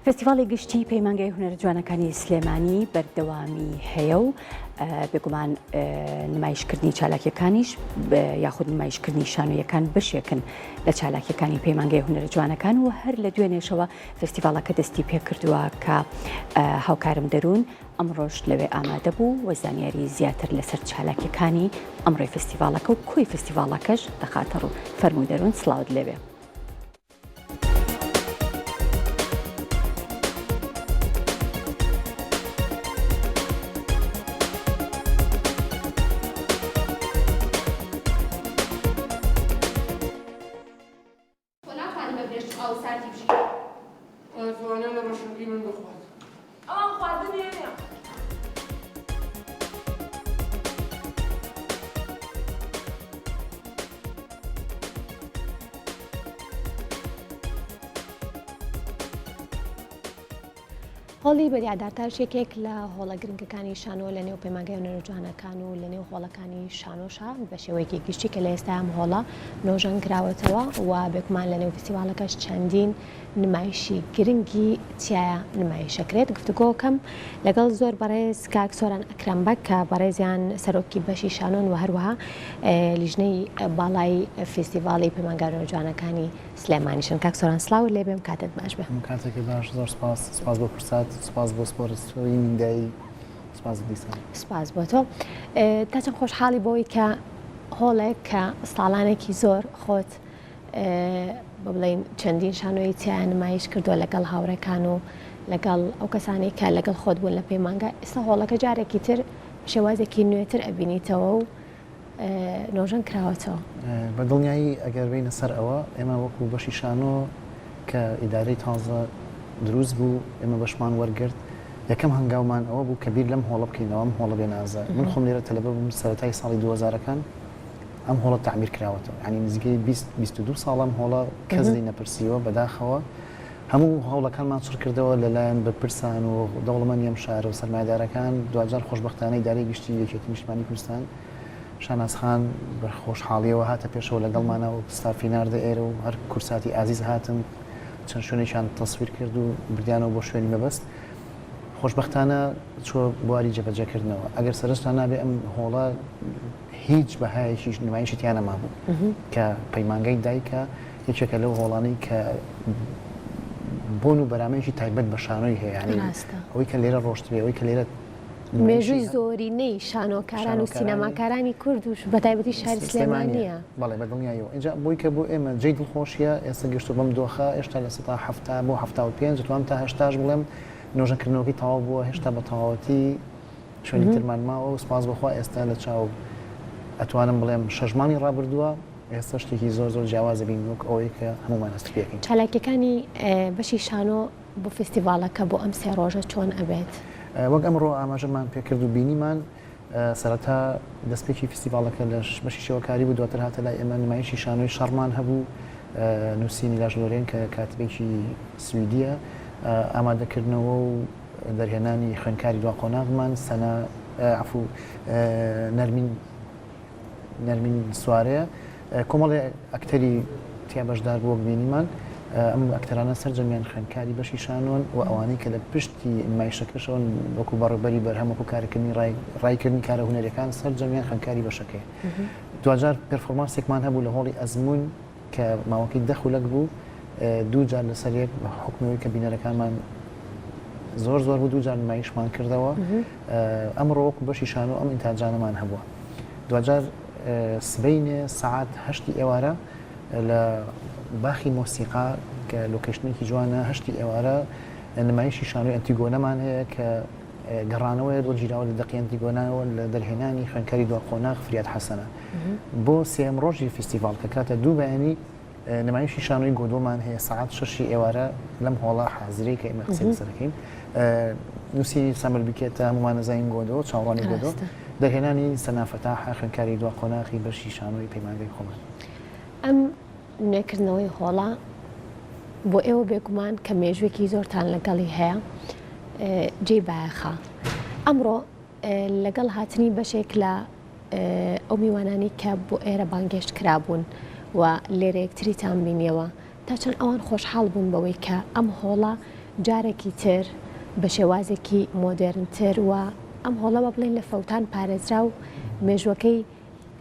فستیڤاڵی گشتی پەیمانگای هونەرە جوانەکانی سلێمانی بەردەوامی هەیە و بێگومان نمایشکردنی چالاکیەکانیش یاخود نمایشکردنی شانۆیەکان بەشێکن لە چالاکیەکانی پەیمانگای هونەرە جوانەکان و هەر لە دوێنێشەوە فستیڤاڵەکە دەستی پێکردووە کە هاوکارم دەروون ئەمڕۆش لەوێ ئامادە بوو و زانیاری زیاتر لەسەر چالاکیەکانی ئەمڕۆی فستیڤاڵەکە و کۆی فستیڤاڵەکەش دەخاتە ڕوو. فەرموو دەروون سڵاوت لێبێ. تۆ ناتوانی بە برێشت و ئاو ساردی بژی. ئەتوانێ لە ڕەشەکەی من بخوات. ئەوان خواردنیان نیە. هۆڵی بەدیع دارتاش یەکێک لە هۆڵە گرنگەکانی شانۆ لە نێو پەیمانگای هونەرە جوانەکان و لە نێو هۆڵەکانی شانۆشە بە شێوەیەکی گشتی کە لە ئێستا ئەم هۆڵە نۆژەن کراوەتەوە و بێگومان لە نێو فیستیڤاڵەکەش چەندین نمایشی گرنگی تیایا نمایشەکرێت گفتوگۆکەم لەگەڵ زۆر بەڕێز کاک سۆران ئەکرەم بەگ کە بەڕێزیان سەرۆکی بەشی شانۆن و هەروەها لیژنەی باڵای فیستیڤاڵی پەیمانگا جوانەکانی سلێمانیشن کاک سۆران سڵاوت لێ بێم کاتت باش بێ. کاتێکی باش زۆر سپاس سپاس بۆ پرسات سپاس بۆ سپۆرسۆری میدیایی سپاس دیسان. سپاس بۆ تۆ تا چەند خۆشحاڵی بەوەی کە هۆڵێک کە ساڵانێکی زۆر خۆت بە بڵێین چەندین شانۆیی تیا نمایش کردووە لەگەڵ هاوڕێکان و لەگەڵ ئەو کەسانەی کە لەگەڵ خۆت بوون لە پەیمانگا ئێستا هۆڵەکە جارێکی تر شێوازێکی نوێتر ئەبینیتەوە و نۆژەن کراوەتەوە. بە دڵنیایی ئەگەر بێینە سەر ئەوە ئێمە وەکو بەشی شانۆ کە ئیدارەی تازە دروست بوو ئێمە بەشمان وەرگرت یەکەم هەنگاومان ئەوە بوو کە بیر لەم هۆڵە بکەینەوە ئەم هۆڵە بێنازە من خۆم لێرە تەلەبە بووم سەرەتای ساڵی دووهەزارەکان ئەم هۆڵە تەعمیر کراوەتەوە یانی نزیکەی 20 22 ساڵە ئەم هۆڵە کەس لێی نەپرسیوە بەداخەوە هەموو هەوڵەکانمان چڕ کردەوە لەلایەن بەرپرسان و دەوڵەمەنی ئەم شارە و سەرمایەدارەکان دواجار خۆشبەختانە ئیدارەی گشتی یەکێتی نیشتمانی کوردستان شاناز خان بە خۆشحاڵیەوە هاتە پێشەوە لەگەڵمانە و ستافی ناردە ئێرە و هەر کورساتی ئازیز هاتن چەند شوێنێکیان تەسویر کرد و بردیانەوە بۆ شوێنی مەبەست خۆشبەختانە چوە بواری جێبەجێکردنەوە ئەگەر سەرنجتان نابێ ئەم هۆڵە هیچ بەهایەکیش نمایشی تیا نەمابوو کە پەیمانگای دایکە یەکێکە لەو هۆڵانەی کە بۆن و بەرامەیەکی تایبەت بە شانۆی هەیە یانی ئەوەی کە لێرە ڕۆشتبێ ئەوەی کە لێرە مێژووی زۆرینەی شانۆکاران و سینەماکارانی کورد و بەتایبەتی شاری سلێمانییە. بەڵێ بە دڵنیاییەوە ئینجا بۆی کە بۆ ئێمە جێی دڵخۆشییە ئێستا گەشتووە بەم دۆخە هێشتا 70% بۆ 75 دەتوانم تا هەشتاش بڵێم نۆژەنکردنەوەکەی تەواو بووە هێشتا بە تەواوەتی شوێنی ترمان ماوە و سپاس بۆ خوا ئێستا لە چاو ئەتوانم بڵێم شەش مانگی ڕابردووە ئێستا شتێکی زۆر زۆر جیاواز ئەبینین وەک ئەوەی کە هەموومان هەست پێ ئەکەین. چالاکیەکانی بەشی شانۆ بۆ فیستیڤاڵەکە بۆ ئەم سێ ڕۆژە چۆن ئەبێت؟ وەک ئەمڕۆ ئاماژەمان پێکرد و بینیمان سەرەتا دەستپێکی فیستیڤاڵەکە لە بەشی شێوەکاری بوو دواتر هاتە لای ئێمە نمایشی شانۆی شەڕمان هەبوو نووسینی لاش لۆرێن کە کاتبێکی سویدیە ئامادەکردنەوە و دەرهێنانی خوێندکاری دوا قۆناغمان سەنا عەفو نەرمین نەرمین سوارەیە کۆمەڵێ ئەکتەری تیا بەشدار بوو وەک بینیمان ئەم ئەکتەرانە سەرجەمیان خوێندکاری بەشی شانۆن و ئەوانەی کە لە پشتی نمایشەکەشەوەن وەکو بەڕێوبەری بەرهەم وەکو کارکردنی ڕایکردنی کارە هونەریەکان سەرجەمیان خوێندکاری بەشەکەیە دواجار پێرفۆرمانسێکمان هەبوو لە هۆڵی ئەزموون کە ماوەکەی دە خولەک بوو دوو جار لەسەر یەک بە حوکمی ئەوەی کە بینەرەکانمان زۆر زۆر بوو دوو جار نمایشمان کردەوە ئەمڕۆ وەکو بەشی شانۆ ئەم ئینتاجانەمان هەبووە دواجار سبەینێ سەعات هەشتی ئێوارە لە باخی مۆسیقا کە location ێکی جوانە هەشتی ئێوارە نمایشی شانۆی ئەنتیگۆنەمان هەیە کە گەڕانەوەیە وەرگیراوە لە دەقی ئەنتیگۆناوە لە دەرهێنانی خوێندکاری دوا قۆناغ فریاد حەسەنە. بۆ سێیەم ڕۆژی فیستیڤاڵ کە کاتە دوو بەیانی نمایشی شانۆی گۆدۆمان هەیە سەعات شەشی ئێوارە لەم هۆڵە حازرەی کە ئێمە قسەی لەسەر دەکەین نووسینی سامر بیکێتە هەموومان دەزانین گۆدۆ چاوەڕوانی گۆدۆ دەرهێنانی سەنا فەتاحە خوێندکاری دوا قۆناغی بەشی شانۆی پەیمانگەی خۆمان. ئەم نوێکردنەوەی هۆڵە بۆ ئێوە بێگومان کە مێژووێکی زۆرتان لەگەڵی هەیە جێی بایەخە. ئەمڕۆ لەگەڵ هاتنی بەشێک لە ئەو میوانانەی کە بۆ ئێرە بانگێشت کرابوون و لێرە یەکتریتان بینیەوە، تا چەند ئەوان خۆشحاڵ بوون بەوەی کە ئەم هۆڵە. جارێکی تر بە شێوازێکی مۆدێرنتر و ئەم هۆڵە بە بڵێین لە فەوتان پارێزرا و مێژووەکەی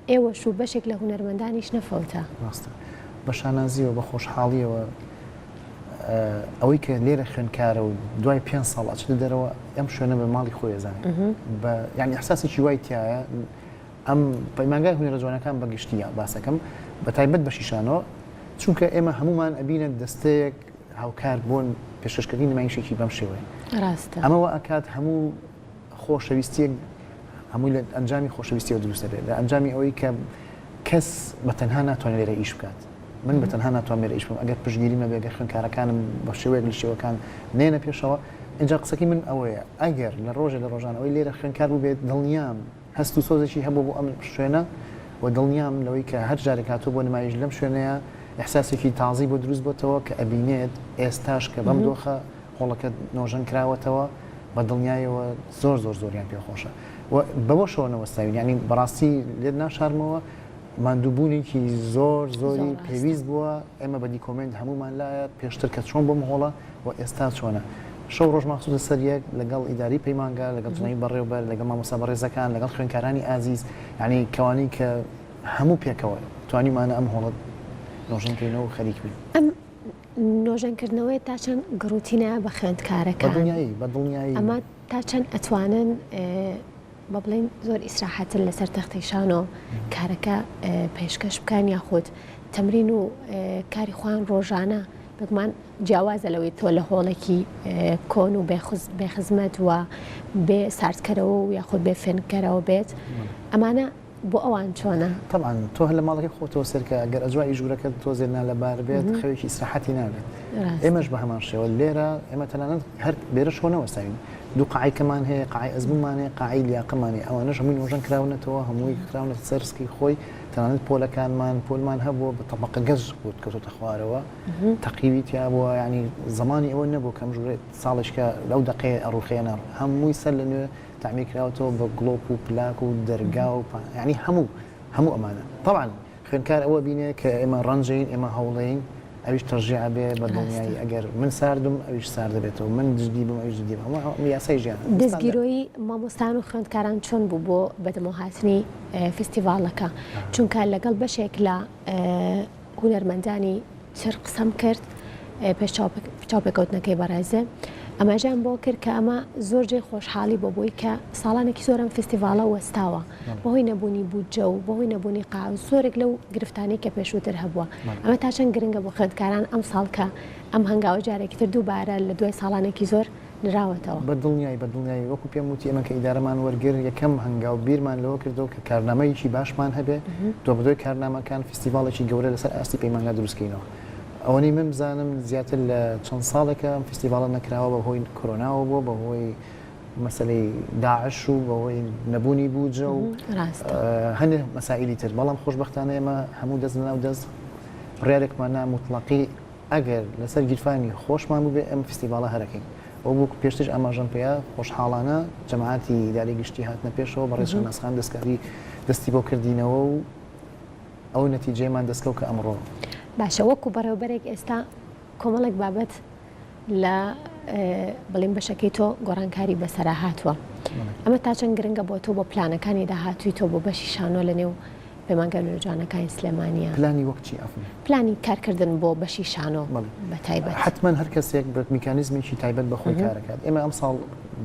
ئێوەش و بەشێک لە هونەرمەندانیش نەفەوتا. ڕاستە. بە شانازییەوە، بە خۆشحاڵییەوە ئەوەی کە لێرە خوێندکارە و دوای پێنج ساڵ ئەچێتە دەرەوە ئەم شوێنە بە ماڵی خۆی ئەزانێت. بە یانی ئیحساسێکی وای تیایە ئەم پەیمانگای هونەرە جوانەکان بە گشتی باسەکەم بە تایبەت بەشی شانۆ چونکە ئێمە هەموومان ئەبینە دەستەیەک هاوکار بۆن پێشکەشکردنی نمایشێکی بەم شێوەیە. ڕاستە. ئەمە وا ئەکات هەموو خۆشەویستیەک هەمووی لە ئەنجامی خۆشەویستیەوە دروست دەبێت لە ئەنجامی ئەوەی کە کەس بە تەنها ناتوانێت لێرە ئیش بکات من بە تەنها ناتوانم لێرە ئیش بکەم ئەگەر پشتگیریم نەبێت گەر خوێندکارەکانم بە شێوەیەک لە شێوەکان نێنە پێشەوە ئینجا قسەکەی من ئەوەیە ئەگەر لە ڕۆژێ لە ڕۆژان ئەوەی لێرە خوێندکار بووبێت دڵنیام هەست و سۆزێکی هەبوو بۆ ئەم شوێنە و دڵنیام لەوەی کە هەر جارێک هاتووە بۆ نمایش لەم شوێنەیە ئیحساسێکی تازەی بۆ دروست بۆتەوە کە ئەبینێت ئێستاش کە بەم دۆخە هۆڵەکە نۆژەن کراوەتەوە بە دڵنیایەوە زۆر زۆر زۆریان پێ خۆشە و بەوەشەوە نەوەستاوین یانی بەڕاستی لێت ناشارمەوە ماندووبوونێکی زۆر زۆری پێویست بووە ئێمە بە دیکۆمێنت هەموومان لایە پێشتر کە چۆن بۆم هۆڵە و ئێستا چۆنە شەو ڕۆژمان خستووتە سەر یەک لەگەڵ ئیداری پەیمانگا لەگەڵ جەنابی بەڕێوبەر لەگەڵ مامۆستا بەڕێزەکان لەگەڵ خوێندکارانی ئازیز یانی کەوانی کە هەموو پێکەوە توانیمانە ئەم هۆڵە نۆژەن کەینەوە و خەریک بین. ئەم نۆژەنکردنەوەیە تا چەند گڕوتینە بە خوێندکارەکان؟ بە دڵنیایی، بە دڵنیایی. ئەمە تا چەند ئەتوانن بە بڵێین زۆر ئیسراحەتر لەسەر تەختەی شانۆ کارەکە پێشکەش بکەن یاخود تەمرین و کاری خۆیان ڕۆژانە بێگومان جیاوازە لەوەی تۆ لە هۆڵێکی کۆن و بێخزمەت و بێ ساردکەرەوە و یاخود بێ فێنککەرەوە بێت ئەمانە بۆ ئەوان چۆنە؟ تەبعەن تۆ هەر لە ماڵەکەی خۆتەوە سەیرکە گەر ئەجوایی ژوورەکەت تۆزێ نالەبار بێت خەوێکی ئیسراحەتی نابێت ئێمەش بە هەمان شێوە لێرە ئێمە تەنانەت هەر لێرەشەوە نەوەستاوین دوو قاعەی کەمان هەیە قاعەی ئەزموونمان هەیە قاعەی لیاقەمان هەیە ئەوانەش هەمووی نۆژەن کراونەتەوە هەمووی خراونەتە سەر سکی خۆی تەنانەت پۆلەکانمان پۆلمان هەبووە بە تەبەقە گەز بوو کەوتۆتە خوارەوە تەقیوی تیا بووە یانی زەمانی ئەوە نەبوو کە ئەم ژوورە ساڵێکە لەو دەقەیە ئەڕوخێنە هەمووی سەر لە نوێ تەعمیر کراوەتەوە بە گڵۆپ و پلاک و دەرگا و یانی هەموو هەموو ئەمانە تەبعەن خوێندکار ئەوە بینێ کە ئێمە ڕەنجەین ئێمە هەوڵەین ئەویش تەشجیع ئەبێ بە دڵنیایی ئەگەر من ساردم ئەویش سارد دەبێتەوە من جدی بم ئەویش جدی بم هەموو یاسای ژیانە دەستگیرۆیی مامۆستایان و خوێندکاران چۆن بوو بۆ بەدەمەوەهاتنی فیستیڤاڵەکە چونکە لەگەڵ بەشێک لە هونەرمەندانی تر قسەم کرد پێش چاوپێکەوتنەکەی بەڕێزێ ئاماژەیان بۆ کرد کە ئەمە زۆر جێی خۆشحاڵی بۆ بووی کە ساڵانێکی زۆر ئەم فستیڤاڵە وەستاوە بەهۆی نەبوونی بودجە و بەهۆی نەبوونی قاع و زۆرێک لەو گرفتانەی کە پێشووتر هەبووە ئەمە تا چەند گرنگە بۆ خوێندکاران ئەمساڵ کە ئەم هەنگاوە جارێکی تر دووبارە لە دوای ساڵانێکی زۆر نراوەتەوە. بە دڵنیایی، بە دڵنیایی وەکو پێم وتی ئێمە کە ئیدارەمان وەرگر یەکەم هەنگاو بیرمان لەوە کردەوە کە کارنامەیەکی باشمان هەبێ، دوابەدوای کارنامەکان فیستیڤاڵێکی گەورە لەسەر ئاستی پەیمانگا دروست کەینەوە. ئەوەنەی من بزانم زیاتر لە چەند ساڵێکە ئەم فیستیڤاڵە نەکراوە بە هۆی کۆرۆناوە بووە، بە هۆی مەسەلەی داعش و بە هۆی نەبوونی بوجە و هەندێک مەسائیلی تر، بەڵام خۆشبەختانە ئێمە هەموو دەست لەناو دەست بڕیارێکمان نا موتڵەقی ئەگەر لەسەر گیرفانی خۆشمان بووبێ ئەم فیستیڤاڵە هەرەکەین. ئەوە بوو پێشتریش ئاماژەم پێیا خۆشحاڵانە جەماعەتی ئیدارەی گشتی هاتنە پێشەوە بەڕێز شاناز خان دەستکاری دەستی بۆ کردینەوە و ئەو نەتیجەیەمان دەستکەوت کە ئەمڕۆ. باشە وەکو بەڕێوەبەرێک ئێستا کۆمەڵێک بابەت لە بڵێین بەشەکەی تۆ گۆڕانکاری بەسەرا هاتووە ئەمە تا چەند گرنگە بۆ تۆ بۆ پلانەکانی داهاتووی تۆ بۆ بەشی شانۆ لە نێو پەیمانگای نوێجوانەکانی سلێمانییە. پلانی وەک چی عەفوو؟ پلانی کارکردن بۆ بەشی شانۆ بە تایبەت. حەتمەن هەر کەسێک بە میکانیزمێکی تایبەت بە خۆی کارەکات. ئێمە ئەمساڵ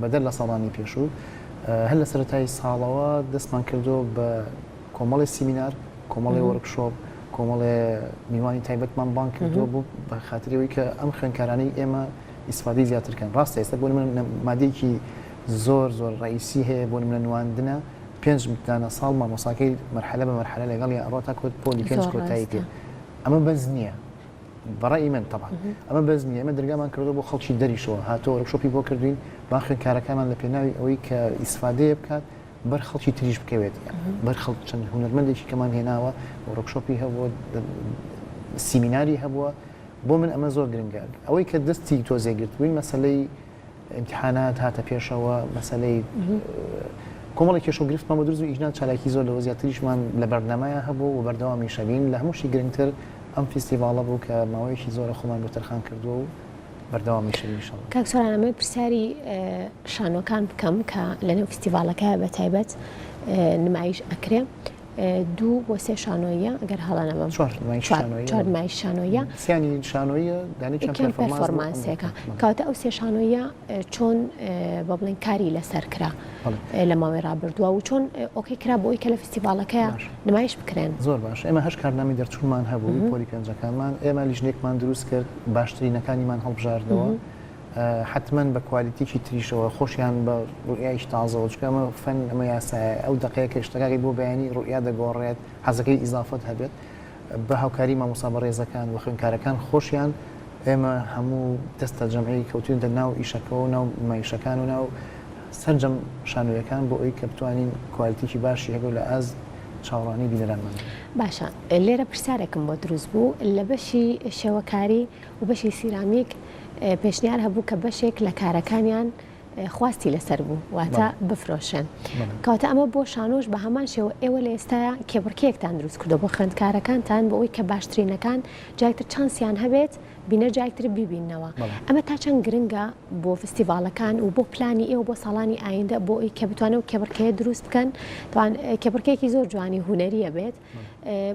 بەدەر لە ساڵانی پێشوو هەر لە سەرەتای ساڵەوە دەستمان کردووە بە کۆمەڵێ سیمینار، کۆمەڵێ وۆرکشۆپ، کۆمەڵێ میوانی تایبەتمان بانگ کردووە بۆ بە خاتری ئەوەی کە ئەم خوێندکارانەی ئێمە ئیسفادەی زیاتر کەن. ڕاستە ئێستا بۆ نموونە مادەیەکی زۆر زۆر ڕەئیسی هەیە بۆ نموونە نواندنە، پێنج دانە ساڵ مامۆساکەی مەرحەلە بە مەرحەلە لەگەڵیا ئەڕوا تا کۆت پۆلی پێنج کۆتایی پێ ئەمە بەس نییە بەڕەئی من تەبعەن ئەمە بەس نییە ئێمە دەرگامان کردووە بۆ خەڵکی دەریشەوە هاتووە وۆرکشۆپی بۆ کردوین با خوێندکارەکانمان لە پێناوی ئەوەی کە ئیسفادەیە بکات بەر خەڵکی تریش بکەوێت بەر خەڵک چەند هونەرمەندێکی کەمان هێناوە وۆرکشۆپی هەبووە سیمیناری هەبووە بۆ من ئەمە زۆر گرنگە ئەوەی کە دەستی تۆزێ گرتبووین مەسەلەی ئیمتیحانات هاتە پێشەوە، مەسەلەی کۆمەڵێک کێشە و گرفتمان بۆ دروست بوو، ئیجنا چالاکی زۆر لەوە زیاتریشمان لە بەرنامەیا هەبوو و بەردەوامیش ئەبین، لە هەمووشی گرنگتر ئەم فیستیڤاڵە بوو کە ماوەیەکی زۆرە خۆمان بۆ تەرخان کردووە و. بەردەوامیش ئەبین ان شاء اللە. کاک سۆران ئەمەوێت پرسیاری شانۆکان بکەم کە لەنێو فیستیڤاڵەکە بە تایبەت نمایش ئەکرێ دوو بۆ سێ شانۆییە ئەگەر هەڵە نەبم چوار نمایش شانۆییە چوار نمایش شانۆییە سیانی شانۆییە دانێکیان یەکیان پێرفۆرمانسێکە کەواتە ئەو سێ شانۆییە چۆن بە بڵێن کاری لەسەر کرا لە ماوەی ڕابردووە و چۆن okay کرا بۆ ئەوی کە لە فیستیڤاڵەکەیا نمایش بکرێن؟ زۆر باش ئێمە هەشت کارنامەی دەرچوونمان هەبوو پۆلی پێنجەکانمان ئێمە لیژنەیەکمان دروست کرد باشترینەکانیمان هەڵبژاردەوە حەتمەن بە کوالیتیکی تریشەوە خۆشیان بە ڕوئیایش تازەوە چونکە ئەمە فەن ئەمە یاسایە ئەو دەقەیە کە شتەکەی بۆ بەیانی ڕوئیا دەگۆڕێت حەزەکەی ئیزافەت هەبێت بە هاوکاری مامۆستا بەڕێزەکان و خوێندکارەکان خۆشیان ئێمە هەموو دەستە جەمعی کەوتوینەتە ناو ئیشەکەوە و ناو نمایشەکان و ناو سەرجەم شانۆیەکان بۆ ئەوی کە بتوانین کوالیتیکی باشی هەبێ و لە ئاست چاوەڕوانی بینەرانمان بێت. باشە لێرە پرسیارێکم بۆ دروست بوو لە بەشی شێوەکاری و بەشی سیرامیک پێشنیار هەبوو کە بەشێک لە کارەکانیان خواستی لەسەر بوو واتە بفرۆشێن کەواتە ئەمە بۆ شانۆش بە هەمان شێوە ئێوە لە ئێستایا کێبڕکێیەکتان دروست کردووە بۆ خوێندکارەکانتان بۆ ئەوەی کە باشترینەکان جارێکتر چانسیان هەبێت بینەر جارێکتر بیبیننەوە ئەمە تا چەند گرنگە بۆ فستیڤاڵەکان و بۆ پلانی ئێوە بۆ ساڵانی ئایندە بۆ ئەوەی کە بتوانن ئەو کێبڕکێیە دروست بکەن تاوان کێبڕکێیەکی زۆر جوانی هونەریە بێت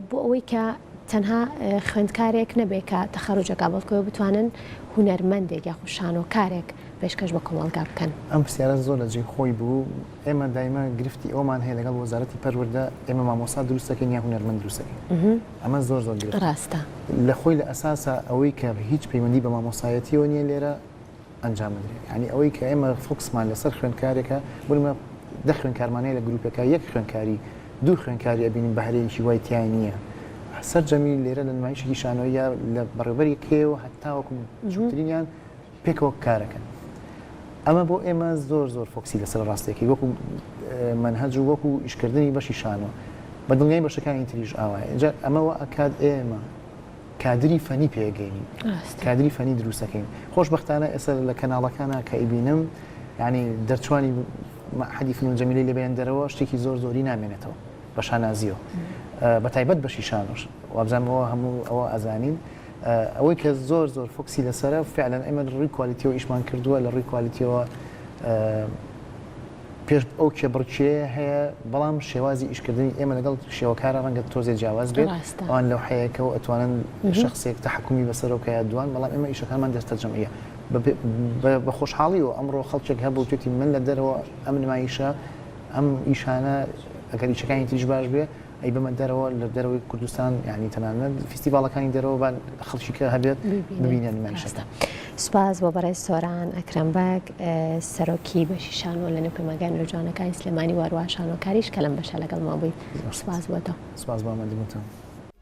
بۆ ئەوەی کە تەنها خوێندکارێک نەبێت کە تەخەروج ئەکا بەڵکو ئێوە بتوانن هونەرمەندێک یاخود شانۆکارێک پێشکەش بە کۆمەڵگا بکەن. ئەم پرسیارە زۆر لە جێی خۆی بوو، ئێمە دایمە گرفتی ئەوەمان هەیە لەگەڵ وەزارەتی پەروەردە، ئێمە مامۆستا دروست دەکەین یا هونەرمەند دروست دەکەین؟ ئەمە زۆر زۆر گرفتە. ڕاستە. لە خۆی لە ئەساسا ئەوەی کە هیچ پەیوەندی بە مامۆستایەتیەوە نییە لێرە ئەنجام بدرێت یانی ئەوەی کە ئێمە فۆکسمان لەسەر خوێندکارێکە بۆ نمونە دە خوێندکارمان هەیە لە گروپێکا یەک خوێندکاری دوو خوێندکاری ئەبینین بەهرەیەکی وای تیا نییە سەرجەمی لێرە لە نمایشێکی شانۆییە لە بەڕێوبەری کێوە هەتاوەکو بچووکترینیان پێکەوە کارەکەن ئەمە بۆ ئێمە زۆر زۆر فۆکسی لەسەر ڕاستیەکەی وەکو مەنهەج و وەکو ئیشکردنی بەشی شانۆ بە دڵنیای بەشەکانی تریش ئاوایە ئینجا ئەمە وا ئەکات ئێمە کادری فەنی پێگەینین کادری فەنی دروستەکەین خۆشبەختانە ئێستا لە کەناڵەکانە کە ئیبینم یعنی دەرچوانی مەعهەدی فنون جەمیلەی لێ بێن دەرەوە شتێکی زۆر زۆری نامێنێتەوە بە شانازیەوە بە تایبەت بەشی شانۆش وابزانم ئەوە هەموو ئەوە ئەزانین ئەوەی کە زۆر زۆر فۆکسی لەسەرە فعلا ئێمە لە ڕووی کوالیتیەوە ئیشمان کردووە لە ڕووی کوالیتیەوە پێش ئەو کێبڕکێ هەیە بەڵام شێوازی ئیشکردنی ئێمە لەگەڵ شێوەکارە ڕەنگە تۆزێ جیاواز بێت ئەوان لەو حەیەکەوە ئەتوانن شخصێک تەحکومی بەسەرەوە یا دوان بەڵام ئێمە ئیشەکانمان دەستە جەمعیە بە خۆشحاڵیەوە ئەمڕۆ خەڵکێک هەبوو توێتی من لە دەرەوە ئەم نمایشە ئەم ئیشانە ئەگەر ئیشەکانی تریش باش بێ ئەیبەمە دەرەوە لە دەرەوەی کوردستان یانی تەنانەت فیستیڤاڵەکانی دەرەوە با خەڵکی کە هەبێت ببینن نمایشەکە. سوپاس بۆ بەڕێز سۆران ئەکرەم بەگ سەرۆکی بەشی شانۆ لە نێو پەیمانگای نەوجوانەکانی سلێمانی و هەروەها شانۆکاریش کە لەم بەشە لەگەڵمان بووی. سوپاس بۆ تۆ. سوپاس بۆ ئامادەبوونتان.